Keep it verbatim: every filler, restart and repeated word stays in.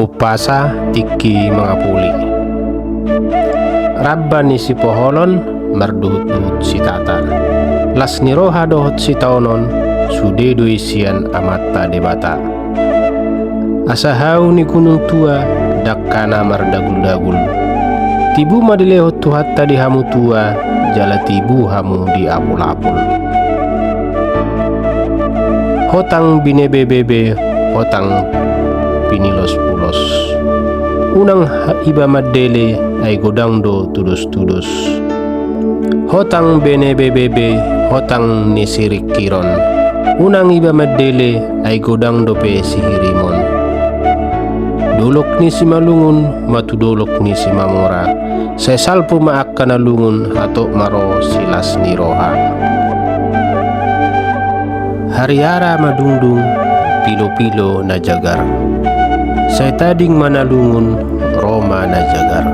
Umpasa tingki mangapuli. Ramba ni sipoholon marduhutduhut sitata. Las ni roha dohot sitaonon, sude do i sian Amanta Debata. Asa hau ni Gunung Tua, dangkana mardaguldagul. Tibu ma dilehon Tuhanta di hamu tua, jala tibu hamu diapulapul. Hotang binebebebe, hotang pinilospulos. Unang ha-, iba mandele, ai godang do tudostudos. Hotang binebebebe, hotang ni siringkiron. Unang iba mandele, ai godang dope sihirimon. Dolok ni Simalungun, ma tu dolok ni Simamora. Sai salpu ma angka na lungun, hatop ma ro silas ni roha. Hariara ma dungdung, pilopilo na jagar. Sai tading ma na lungun, ro ma na jagar.